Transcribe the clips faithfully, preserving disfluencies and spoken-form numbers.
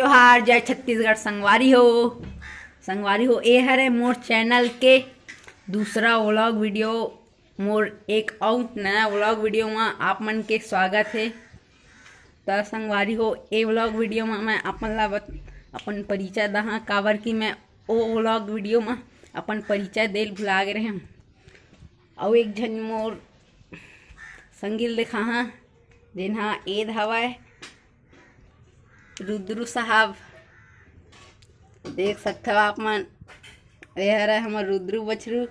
जोहार, जय छत्तीसगढ़ संगवारी हो। संगवारी हो, ए हरे मोर चैनल के दूसरा व्लॉग वीडियो, मोर एक अउ नया व्लॉग वीडियो मा आप मन के स्वागत हे। त संगवारी हो, ए व्लॉग वीडियो मा मैं अपन ला बत-, अपन परिचय दहा, काबर कि मैं ओ व्लॉग वीडियो मा अपन परिचय देल भुला गे रहें। अउ एक झन मोर संगी ल देखाहा, जेन हा एद हवय, रुद्रू साहब। देख सकथव आप मन, ए हरय हमर रुद्रू बछरू।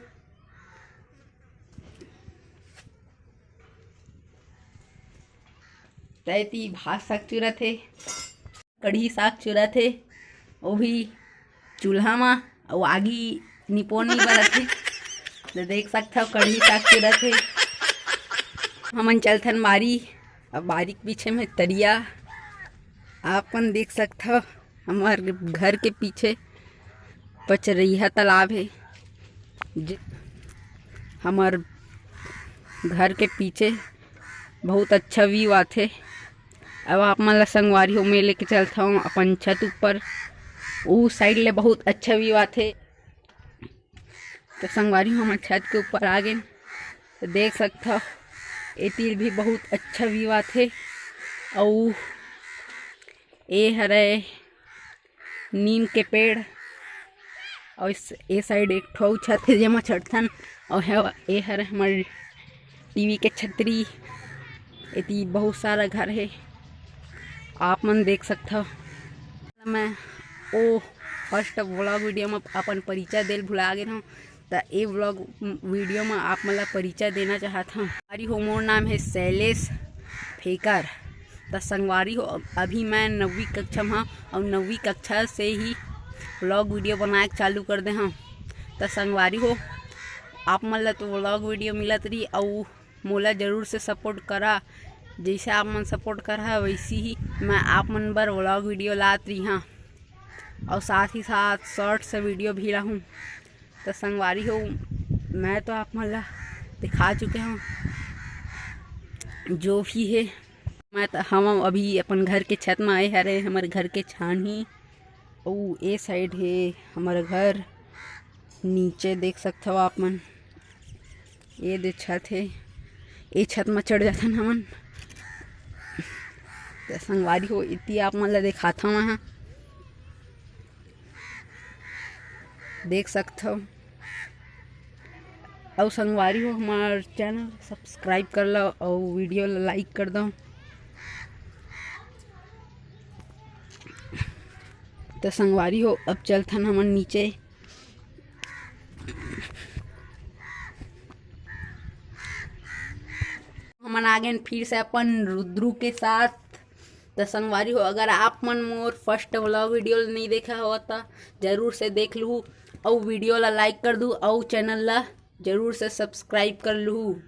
तैती भात साग चुरत हे, कढ़ी साग चुरत हे, वो भी चूल्हा मा, अउ आगी निपोनी बरत हे। तो देख सकथव, कढ़ी साग चुरत हे। हमन चलथन बारी। अब बारी के पीछे में तरिया, आप मन देख सकथव, हमर घर के पीछे पचरैहा तालाब हे। जे हमर घर के पीछे बहुत अच्छा व्यू आथे। अब आप मन ला संगवारी हो, मैं लेके चलथव अपन छत ऊपर। ऊ साइड ले बहुत अच्छा व्यू आथे। तो संगवारी हो, हमर छत के ऊपर आ गेन, तो देख सकथव, एती भी बहुत अच्छा व्यू आथे। अउ ए हरय नीम के पेड़, अउ इस, ए साइड एक ठो अउ छत हे, जेमा चढ़थन। अउ हे, ए हरय हमर टीवी के छतरी। एती बहुत सारा घर हे, आप मन देख सकथव। मैं ओ फर्स्ट व्लॉग वीडियो में अपन परिचय देल भुला गे रहूँ, त ए व्लॉग वीडियो में आप मन ला परिचय देना चाहत हूँ। संगवारी हो, मोर नाम है शैलेश फेकर। त संगवारी हो, अभी मैं नवीं कक्षा में हूँ और नवीं कक्षा से ही व्लॉग वीडियो बनाए के चालू कर दे हूँ। त संगवारी हो, आप मन ला तो व्लॉग वीडियो मिलत रही, अउ मोला जरूर से सपोर्ट करा। जैसे आप मन सपोर्ट करहा, वैसी ही मैं आप मन बर व्लॉग वीडियो लात रही हाँ, और साथ ही साथ शॉर्ट्स वीडियो भी लाहूँ। तो संगवारी हो, मैं तो आप मन ला दिखा चुके हूँ जो भी है। मैं तो, हम अभी अपन घर के छत में आए हरे, हमर घर के छान ही। अउ ए साइड हे हमर घर, नीचे देख सकथव आप मन, ए दे छत हे, ए छत म चढ़ जाथन हमन। त संगवारी हो, इति आप मन ला देखाथव मैं ह, देख सकथव। अउ संगवारी हो, हमार चैनल सब्सक्राइब कर लो अउ वीडियो ला लाइक कर दो। तो संगवारी हो, अब चलथन हमन नीचे। हमन आ गेन फिर से अपन रुद्रू के साथ। तो संगवारी हो, अगर आप मन मोर फर्स्ट व्लॉग वीडियो नहीं देखा हो तो जरूर से देख लू, अउ वीडियो ला लाइक कर दू, अउ चैनल ला जरूर से सब्सक्राइब कर लू।